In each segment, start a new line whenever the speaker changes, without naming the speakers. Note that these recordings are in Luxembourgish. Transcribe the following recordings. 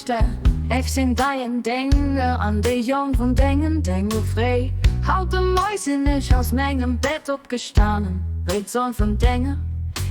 Ieweschter, ech sinn däin Dénger an de Jong vun dengen Dénger fréi. Haut de Moie sinn ech aus mengem Bett opgestanen, wéi d'Sonn vun denger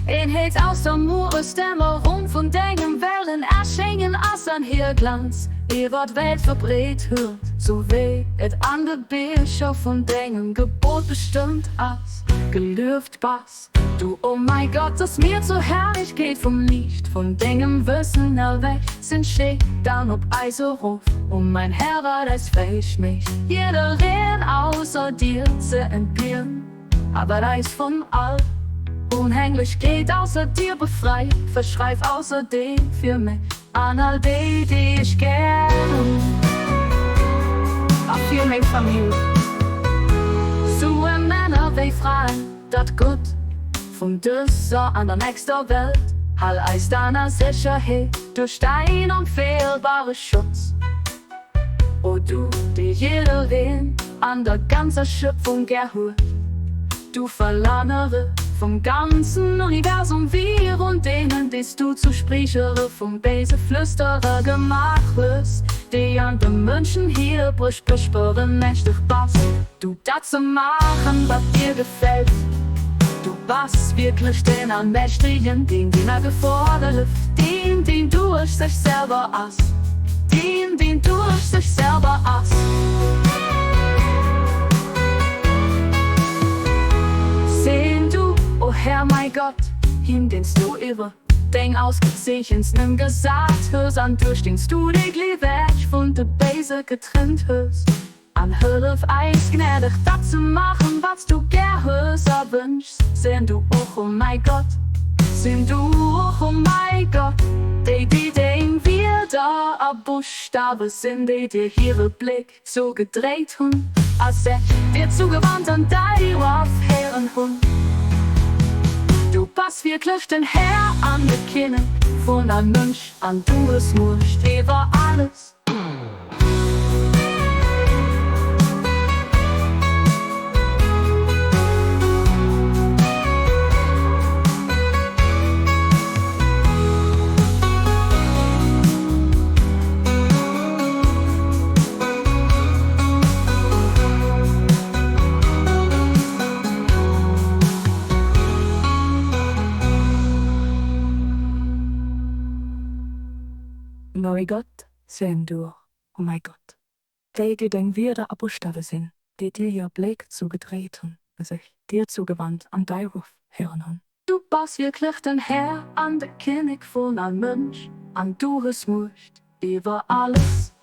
Eenheet aus der Mueresdämmerung vun dengem Wellen erschéngen ass an hir Glanz iwwer d'Welt verbreet huet, sou wéi et an de Bicher vun dengem Gebot bestëmmt ass. Gelueft bass du, o mäi Gott, dass mir zur Herrlichkeet vum Liicht vun dengem Wëssen erwächt sinn. Schéck dann op eis erof, o mäin Här, wat eis fäeg mécht, jiddereen ausser dir ze entbieren, a wat eis vun all Unhänglechkeet ausser dir befreit. Verschreif ausserdeem fir mech an all déi, déi ech gär hunn, a fir meng Famill, souwuel Männer wéi Fraen, dat Gutt vun dëser an der nächster Welt. Hal eis dann a Sécherheet duerch däin onfeelbare Schutz. O du, dee jiddereen an der ganzer Schöpfung gär huet, du Verlangere vum ganzen Universum virun deenen, déi s du zu Spriechere vum béise Flüsterer gemaach hues, déi an de Mënschen hir Brëscht bespëren, mächteg bass du, dat ze maachen, wat dir gefält. Du bass wierklech den Allmächtegen, deen deen a Gefor hëlleft, deen, deen duerch sech selwer ass, deen, deen duerch sech selwer ass. Sinn du, o Här mäi Gott, him, deen s du iwwer deng ausgezeechenst Numm gesat hues an duerch deen s du déi Gleeweg vun de Béise getrennt hues. An hëllef äis gnädeg dat ze maachen, wat s du gär hues a wënschs. Sinn du och, o mäi Gott, sinn du och, o mäi Gott, déi, déi deng Wierder a Buschtawe sinn, déi dir hire Bléck zougedréit hunn a sech dir zugewannt an däi Ruff héieren hunn. Du bass wierklech den Här an de Kinnek vun all Mënsch an du hues Muecht iwwer alles.
Mäi Gott, sinn du, o mäi Gott, déi, déi deng Wierder a Buschtawe sinn, déi dir hire Bléck zougedréit hunn, sech dir zougewannt an däi Ruff héieren hunn.
Du bass wierklech den Här an de Kinnek vun all Mënsch, an du hues Muecht iwwer alles.